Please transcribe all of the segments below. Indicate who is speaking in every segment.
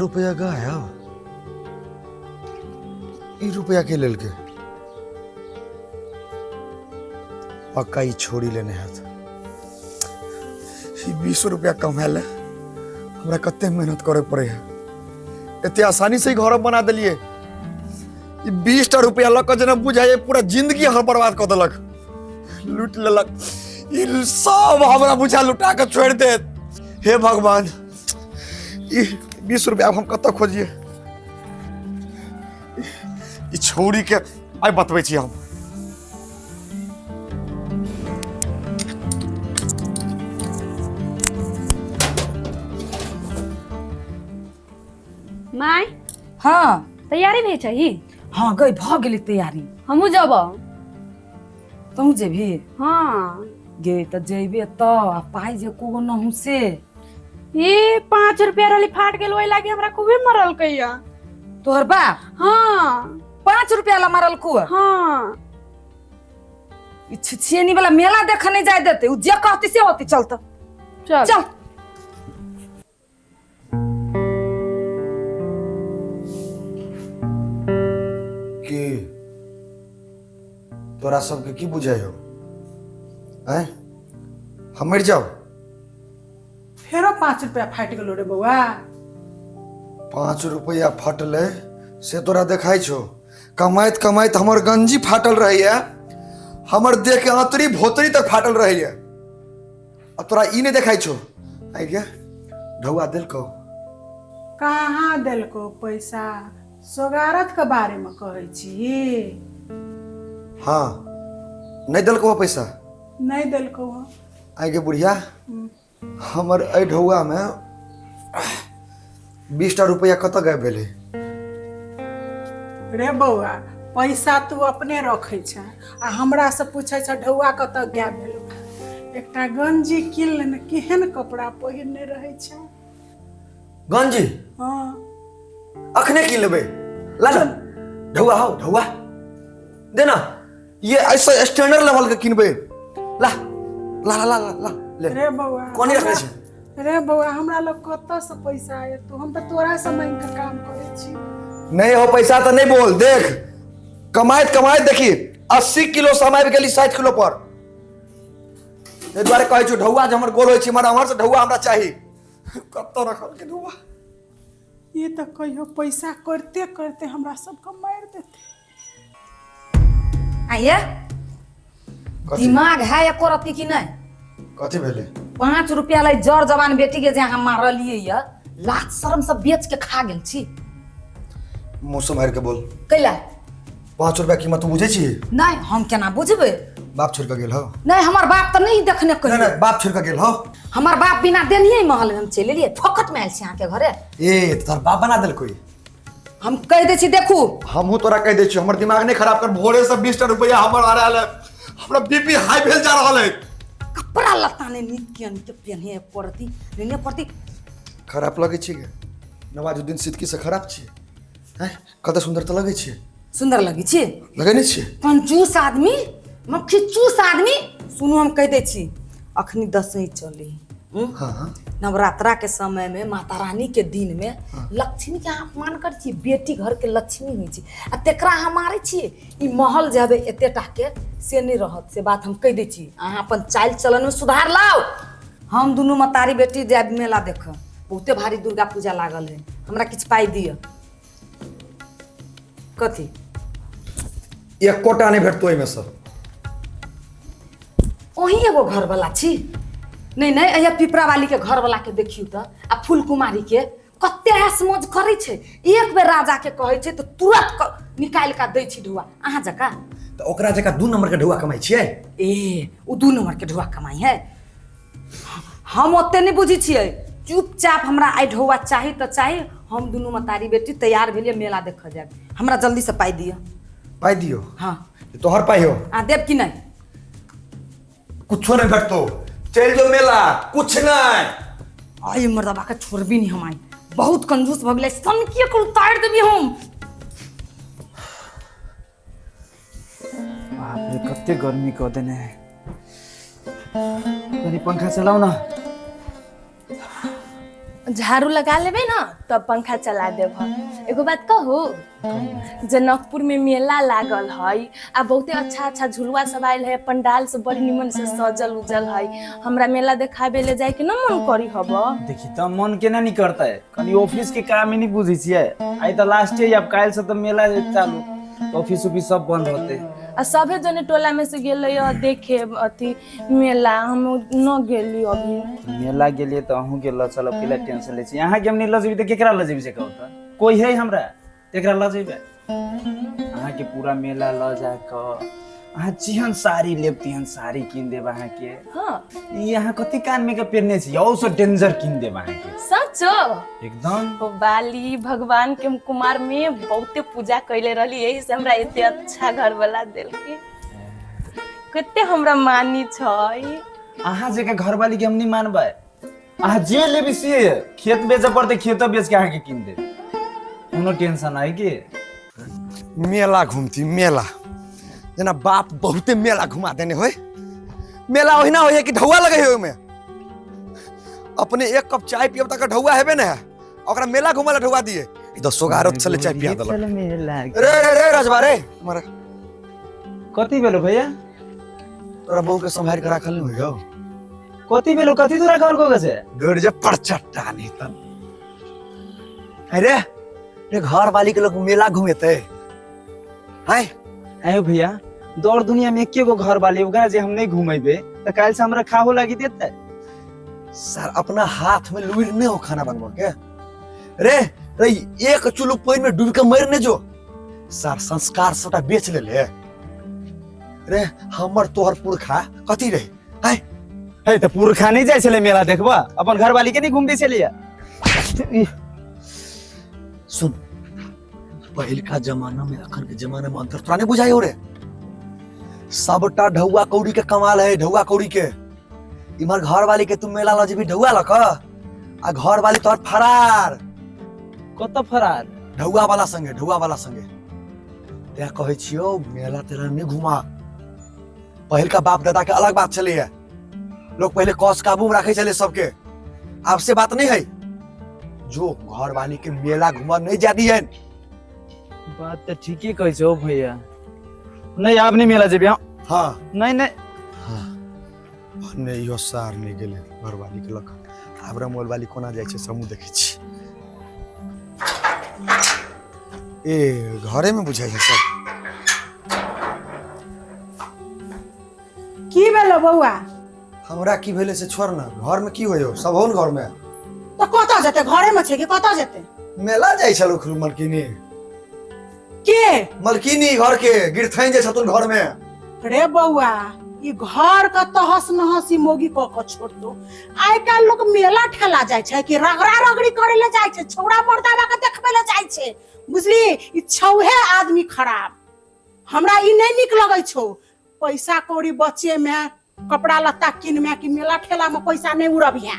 Speaker 1: रुपया गायब। ई रुपया के लेलकै? पक्का ई छोड़ी लेने हैत। ई 20 रुपया कमाए ले हमरा कते मेहनत करे पड़े है। एते आसानी से ही घर बना देलिए। ई 20 टा रुपया लऽ कऽ जेना बुझाइए पूरा जिंदगी हमर बर्बाद कऽ देलक, लूट लेलक। ई सब हमरा बुझा लुटा कऽ छोड़ि देत। हे भगवान, ई 20 रुपया हम कतऽ खोजिए? ई छौड़ी के आइ बतबै छी हम।
Speaker 2: माय।
Speaker 3: हाँ।
Speaker 2: तैयारी भेल छही?
Speaker 3: हाँ गई, भऽ गेलै तैयारी।
Speaker 2: हमहूँ जेबौ।
Speaker 3: तहूँ जेबही?
Speaker 2: हाँ।
Speaker 3: गे तऽ जेबे तऽ आ पाइ जे को नहु से।
Speaker 2: ए 5 रुपया रहली फाट गेल, ओहि लागी हमरा खूबे मरलकै या।
Speaker 3: तोहर बाप?
Speaker 2: हाँ।
Speaker 3: 5 रुपया ला मारलकौ?
Speaker 2: हाँ।
Speaker 3: ई छिछियनी वाला मेला देखे नहीं जाय देते, उ जे कहती से होती। चल तऽ
Speaker 2: चल
Speaker 3: चल।
Speaker 1: की तोरा सबके की बुझाइ हो? आँय, हम मरि जाउ?
Speaker 4: फेरो 5 रुपया फाटि गेलो रे बौआ।
Speaker 1: 5 रुपया फटलै से तोरा देखाइ छौ? कमाइत कमाइत हमर गंजी फाटल रहैया, हमर देह के आंतरी भोतरी तक फाटल रहैया, आ तोरा ई नहि देखाइ छौ? आइ गे, ढौआ देलकौ?
Speaker 4: कहाँ देलको पैसा? सोगारत के बारे में कहै छी?
Speaker 1: हाँ, नहि देलकौ पैसा?
Speaker 4: नहि देलको।
Speaker 1: आइ गे बुढ़िया, हमर एहि ढौआमे 20 टा रुपैआ कतऽ गायब भेलै?
Speaker 4: रे बौआ, पैसा तू अपने रखै छ आ हमरा से पूछै छ ढौआ कतऽ गायब भेलो। एकटा गंजी कीन लेने, केहन कपड़ा पहिरने रहै छ।
Speaker 1: गंजी?
Speaker 4: हाँ।
Speaker 1: अखने कीन लेबै, ला ना ढौआ। हौ ढौआ दे ना, ये ऐसा स्टैंडर्ड लेवल के किनबै। ला ला ला ला ला ला ले।
Speaker 4: रे बौआ,
Speaker 1: कोनी रखने छै?
Speaker 4: रे बौआ, हमरा लग कतऽ से पैसा एतौ? हम तऽ तोरा से मांगि कऽ काम करै छी।
Speaker 1: नहीं हो पैसा तो नहीं बोल। देख, कमाइत कमाइत देखी 80 किलो से हम आबि गेली 60 किलो पर। एहि दुआरे कहै छी ढौआ जे हमर गोल होइ छै, मगर हमर से ढौआ हमरा चाही। कतऽ रखल के ढौआ?
Speaker 4: ई तऽ कहियो पैसा करते करते हमरा सबके मारि देतै।
Speaker 3: आइए।
Speaker 1: कथी?
Speaker 3: दिमाग है एको रत्ती कि नहीं?
Speaker 1: कथी भेलै?
Speaker 3: 5 रुपया लै जर जवान बेटी के जे अहाँ मारलियै ये, लाज शरम सब बेच के खा गेल छी।
Speaker 1: मुँह सम्हारि के बोल।
Speaker 3: कैला?
Speaker 1: 5 रुपया कीमत तू बुझै छी?
Speaker 3: नहीं, हम केना बुझबै?
Speaker 1: बाप छोड़ के गेल हो?
Speaker 3: नहीं, हमर बाप तऽ नहीं देखने
Speaker 1: नहीं
Speaker 3: कहियो।
Speaker 1: नहीं, बाप छोड़ के गेल हो?
Speaker 3: हमर बाप बिना देनिये महल में हम चलि एलियै, फोकट में आयल छी अहाँके घरे।
Speaker 1: ए तोहर बाप बना देलको?
Speaker 3: हम कहि दै छी देखू।
Speaker 1: हमहूँ तोरा कहि दै छी, हमर दिमाग नहि खराब कर। भोरे से 20 टा रुपया हमर आ रहल है, हमरा बीपी हाई भेल जा रहल है।
Speaker 3: कपड़ा लत्ता नहि नीक के नीक पेन्हे पड़ती, नहि पड़ती।
Speaker 1: खराब लगै छै गे? नवाजुद्दीन सिद्दीकी से खराब छी? हैं, कते सुंदर तऽ लगै छै।
Speaker 3: सुंदर लगै छी?
Speaker 1: लगै नहि छै?
Speaker 3: कंजूस आदमी, मक्खी चूस आदमी। सुनू, हम कहि दै छी, अखनी दसैँ चली।
Speaker 1: हाँ।
Speaker 3: नवरात्रा के समय में माता रानी के दिन में लक्ष्मी के अहाँ अपमान करै छियै। बेटी घर के लक्ष्मी होइ छै आ तेकरा अहाँ मारै छियै। ई महल जे हबे एते टा के से नहि रहत, से बात हम कहि दै छी। अहाँ अपन चालि चलन में सुधार लाउ। हम दुनू मतारी बेटी जायब मेला देखऽ, बहुते भारी दुर्गा पूजा लागल है। हमरा किछु पाइ दिअ। कथी?
Speaker 1: एकोटा नहि भेटतो एहिमे से।
Speaker 3: अहीं एगो घरवला छी? नहि नहि, अहिया पिपरा वाली के घरवला के देखियौ तऽ आ फूल कुमारी के कते ऐश मौज करै छै। एक बेर राजा के कहै छै तऽ तुरंत निकालि कऽ दै छै ढुआ। अहाँ जकाँ
Speaker 1: तऽ ओकरा जकाँ 2 नंबर के ढुआ कमाइ छियै?
Speaker 3: ए ओ 2 नंबर के ढुआ कमाइ है, हम ओते नहि बुझै छियै। चुपचाप हमरा आइ ढौआ चाही तऽ चाही। हम दुनू मतारी बेटी तैयार भेलियै, मेला देखऽ जायब। हमरा जल्दीसँ पाइ दिअ।
Speaker 1: पाइ दियौ?
Speaker 3: हाँ।
Speaker 1: तोहर पाइ हो?
Speaker 3: आ देब कि नहि?
Speaker 1: कुछो नहीं भेटतो, चलि जो मेला, कुछ नहीं।
Speaker 3: आई मर्दबा के छोड़बी नहीं हम, आई बहुत कंजूस भऽ गेलै, सनकिए के उतारि देबी हम।
Speaker 5: बाप रे, कते गर्मी कऽ देने है। कनि पंखा चलाउ ना।
Speaker 6: झाड़ू लगा लेबै ने तब पंखा चला देब। एगो बात कहू, जनकपुर में मेला लागल है आ बहुते अच्छा अच्छा झुलुआ सब आयल है, पंडाल सब बड़ी निमन से सजल उजल है। हमरा मेला देखाबे ले जाए के न मन करी हब?
Speaker 5: देखी तऽ मन केना नहीं करतै, कनी ऑफिस के काम ही नहीं बुझै छियै। आइ तऽ लास्ट है, आब काल्हि से तऽ मेला चालू, तऽ ऑफिस उफिस सब बंद होते।
Speaker 6: आ सभे जने टोला में से गेलै ह देखे अथी मेला, हम न गेली अभी।
Speaker 5: मेला गेलियै तऽ अहूँ के लऽ चलब, केला टेंशन लै छी? अहाँके हम नहीं लऽ जेबै तऽ केकरा लऽ जेबै से कहू तऽ? कोई है हमरा तेकरा लऽ जेबै? अहाँके पूरा मेला लऽ जा कऽ अहाँ जेहन साड़ी लेब तेहन साड़ी कीन देब अहाँके।
Speaker 6: हाँ।
Speaker 5: ई अहाँ कथी कान में के पेरने छी, औ से डेंजर कीन देब अहाँके।
Speaker 6: सचो?
Speaker 5: एकदम।
Speaker 6: ओ बाली भगवान के हम कुमार में बहुते पूजा कैले रहली, यही से हमरा एते अच्छा घर वाला देलके। कते हमरा मानी छै।
Speaker 5: अहाँ जेका घरवाली के हम नहीं मानबै। अहाँ जे लेबी से, खेत बेचऽ पड़तै खेतो बेच के अहाँके कीन देब, कोनो टेंशन है की?
Speaker 1: मेला घूमती मेला, जेना बाप बहुते मेला घुमा देने होय। मेला ओहिना होय कि ढौआ लगे है ओहिमे? अपने एक कप चाय पियब तक ढौआ हेबे ने है, ओकरा मेला घुमा ला ढौआ दिए। ई तो सोगारत छले चाय पिया देलक।
Speaker 5: मेला
Speaker 1: रे रे रे रजबा रे मरा।
Speaker 5: कथी भेलो भैया?
Speaker 1: तोरा बहू के सम्हारि के राखल नहीं हो?
Speaker 5: कथी भेलो? कथी तोरा कहलको के छै?
Speaker 1: डर जे परचट्टा नहीं तन। अरे रे घर वाली के लोग मेला घुमेते हैं?
Speaker 5: आयो भैया, दौड़ दुनिया में एके गो घर वाली, ओकरा जे हम नहीं घुमेबे त काल्हि से हमरा खाहो लागी देते।
Speaker 1: सर अपना हाथ में लुइर नहीं हो खाना बनबो के। रे रे एक चुल्लू पानि में डूब के मर ने जो सर, संस्कार सबटा बेच ले ले रे। हमर तोहर पुरखा कथी रहे हैं?
Speaker 5: हे त पुरखा नहीं जाइ छलै मेला देखबा, अपन घर वाली के नहीं घुमबै छलियै।
Speaker 1: सुन, पहिलका जमाना में अखन के जमाना में अंतर तोरा नहीं बुझाई हो रे? सबटा ढौआ कौड़ी के कमाल है, ढौआ कौड़ी के। इमहर घर वाली के तू मेला ल जेबी ढौआ लक, आ घर वाली तोहर फरार।
Speaker 5: कत फरार?
Speaker 1: ढौआ वाला संगे, ढौआ वाला संगे। तें कहै छियौ मेला तेला नहीं घुमा। पहिलका बाप दादा के अलग बात छलैया, लोग पहले कस काबू में राखे छलै सबके, आब से बात नहीं है। जो घर वाली के मेला घुमा नहीं जा दियन।
Speaker 5: बात त ठीके कहै छौ भैया। नहीं आब नहीं मेला जेबी।
Speaker 1: हाँ।
Speaker 5: नहीं नहीं।
Speaker 1: हाँ नहीं यो सार नहीं गेलै घरवाली के लक। आब रमोल वाली कोना जाइ छै समूह देखै छी। ए घरे में बुझाइ है सब।
Speaker 4: की भेलो बौआ?
Speaker 1: हमरा की भेलै से छोड़ ना, घर में की होयो सब हो न घर में।
Speaker 4: तो कतऽ जेतै, घरे में छै कि कतऽ जेतै?
Speaker 1: मेला जाइ छलो खुल मलकिनी।
Speaker 4: के
Speaker 1: मलकिनी घर के गिरथैन जे छथुन घर में।
Speaker 4: रे बौआ, ई घर के तहस नहस ई मोगी क के छोड़ दो। आइ काल्हि लोक मेला ठेला जाइ छै कि रगड़ा रगड़ी करे ले जाइ छै, छौड़ा मर्दाबा के देखबै ले जाइ छै, बुझली? ई छौहे आदमी खराब, हमरा ई नहि नीक लगै छौ। पैसा कौड़ी बचे में कपड़ा लत्ता किन में कि मेला ठेला में पैसा नहीं उड़बिहे।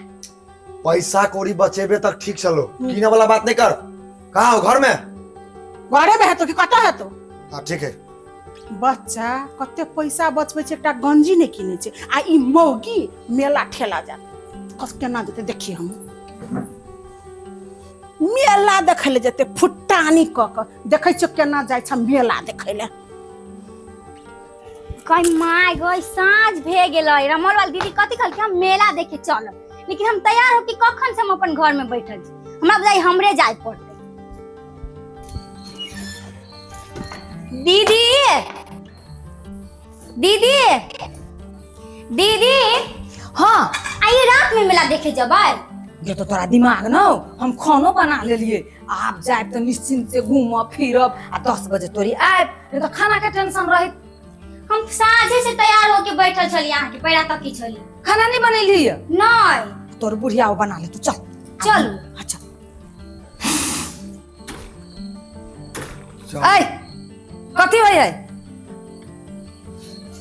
Speaker 1: पैसा कौड़ी बचेबे तक ठीक चलो, किने वाला बात नहीं कर। कहाँ हो घर में?
Speaker 4: घरे में हेतो कि कतऽ हेतो?
Speaker 1: हाँ ठीक है।
Speaker 4: बच्चा कते पैसा बचबै छै, एकटा गंजी नहि किनै छै, आ ई मौगी मेला ठेला जात कस केना जेतै देखी। हम मेला देखै लए जेतै फुट्टानी कऽ कऽ, देखै छियौ केना जाइ छै मेला देखै लए।
Speaker 7: कहीं माय गई साँझ भे गेलै। रमोल वाली दीदी कथी कहलकै, हम मेला देखे चलब, लेकिन हम तैयार हो कि कखन से हम अपन घर में बैठल छी। हमरा बुझाइ हमरे जाय पड़तै। दीदी दीदी दीदी।
Speaker 3: हाँ।
Speaker 7: आइए रात में मेला देखे जबै।
Speaker 3: ये तो तोरा दिमाग न हो, हम खानो बना लेलिए, आप जायब तो निश्चिंत से घूमब फिरब आ 10 बजे तोरी आयब, नहीं तो खाना के टेंशन रहे।
Speaker 7: हम साँझे से तैयार होके बैठल छली, अहाँ के पैरा तक की छली।
Speaker 3: खाना नहीं बनेली?
Speaker 7: नहीं।
Speaker 3: तोर बुढ़िया वो बना ले, तू चल।
Speaker 7: चल।
Speaker 3: अच्छा ऐ कथी होइ है?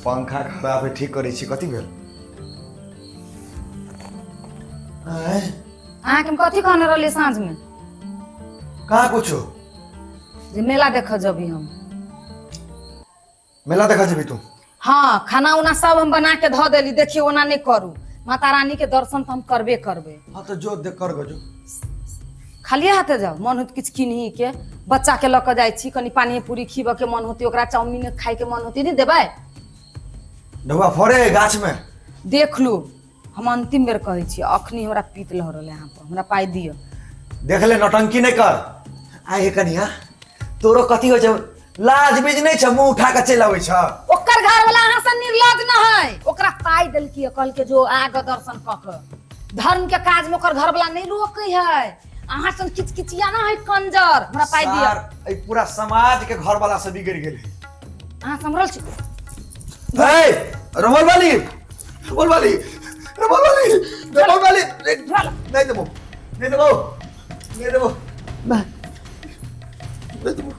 Speaker 1: पंखा खराब है ठीक करै छी। कथी भेल?
Speaker 3: अहाँके हम कथी कहने रहलियै साँझ में?
Speaker 1: कहाँ कुछो।
Speaker 3: जे मेला देखऽ जबी हम।
Speaker 1: मेला देखऽ जेबी तू?
Speaker 3: हाँ, खाना उना सब हम बना के धऽ देली, देखियो ओना नहीं करू, माता रानी के दर्शन तो हम करबे करबे।
Speaker 1: हाँ तो जो देख कर गो जो।
Speaker 3: खालिए हाथे जाउ, मन होत किछु किनही के, बच्चा के लऽ कऽ जाइ छी, कनि पानिए पूरी खीबऽ के मन होती, ओकरा चाउमीन खाय के मन होती, नहि देबै?
Speaker 1: ढौआ फड़े है गाछ में।
Speaker 3: देख लू, हम अंतिम बेर कहै छी, अखनी हमरा पीत लहरल है अहाँ पर, हमरा पाइ दिअ।
Speaker 1: देख ले, नौटंकी नहीं कर। आइ हे कनिया, तोरो कथी होइ छै? लाज बीज नहीं छ, मुंह उठा के चलि अबै छ।
Speaker 3: ओकर घर वाला अहाँ से निर्लज न है, ओकरा पाइ देलकी, कहलके जो आग दर्शन कऽ के, धर्म के काज में ओकर घर वाला नहीं रोकै है। अहाँ सन किचकिचिया ना है कंजर, हमरा पाइ दिअ।
Speaker 1: सार, एहि पूरा समाज के घर वाला से बिगड़ गेल है।
Speaker 3: अहाँ समरल छी।
Speaker 1: ए रमल वाली, रमल वाली, रमल वाली, रमल वाली, नहीं देबो, नहीं देबो, नहीं देबो, नहीं नहीं देबो,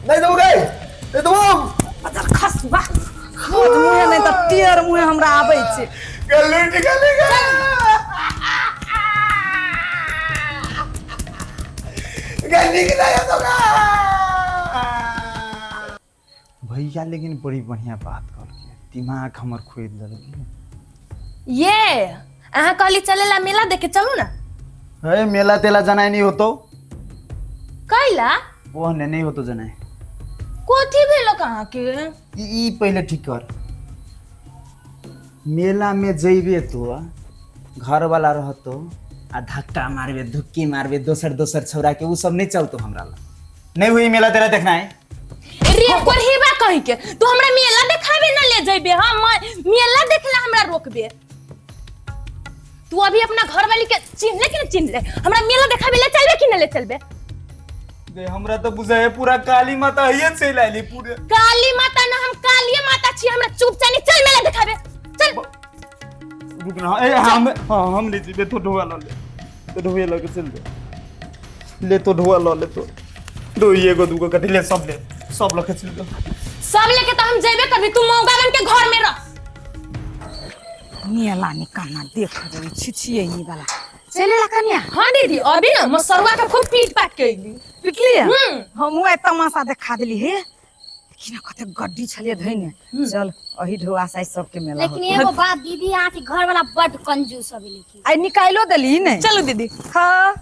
Speaker 1: नहीं देबो गई, नहीं देबो।
Speaker 3: बदर खस बा, सोच मुँहे नहि तऽ टेर मुँहे हमरा आबै छै।
Speaker 1: गलूट गली गली गली नहीं।
Speaker 5: भैया लेकिन बड़ी बढ़िया बात कहलकै, दिमाग हमर खोदि देलकै।
Speaker 6: ये अहाँ कहली चलेला मेला देखे, चलू ना।
Speaker 5: अरे मेला तेला जनाय नहीं होतो।
Speaker 6: कैला?
Speaker 5: वो ने नहीं होतो जनाय।
Speaker 6: कोथी भेलक अहाँके?
Speaker 5: ई पहिले ठीक कर। मेला में जइबे तो घर वाला रहतो आ धक्का मारबे, धुक्की मारबे दोसर दोसर छौरा के, उ सब नहीं चलतो हमरा ला। नहीं हुई मेला तेला देखना है।
Speaker 6: रे कोरहिबा कहीं के तू हमरा मेला देखाबे न ले जइबे, हम मेला देखला हमरा रोकबे? तू अभी अपना घर वाली के चिन्ह ले कि न चिन्ह ले? हमरा मेला देखाबे ले चलबे कि न ले चलबे?
Speaker 5: दे हमरा तो बुझाए पूरा काली माता हिये चलि आइली पूरे।
Speaker 6: काली माता ना, हम काली माता छी, हमरा चुपचाप चल मेला देखाबे चल।
Speaker 5: रुक ना, ए हम, हां हम ले जेबे, तो ढोआ ल ले, तो ढोए ल के चल दे, ले तो ढोआ ल ले, तो दो एगो दूगो कथी ले, सब ले, सब ल के चल दे।
Speaker 6: सब लेके तो हम जेबे करबी, तू मौगा बन के घर में रह।
Speaker 3: मेला निकालना देख रही छिछिए ई वाला चले ला कन्या।
Speaker 6: हां दीदी, अभी ना मसरुआ के खूब पीट पाट के अइली।
Speaker 3: पिटली? हमहू आइ तमाशा देखा देली। हे देखी ना कते गड्डी छलिए धइने, चल अही ढोआ साइ सबके मेला
Speaker 7: लेकिन
Speaker 3: होतै।
Speaker 7: एगो बात दीदी, अहाँ के घर वाला बड कंजूस हबे। लेकिन
Speaker 3: आइ निकालो देली ने।
Speaker 6: चलो दीदी।
Speaker 3: हाँ।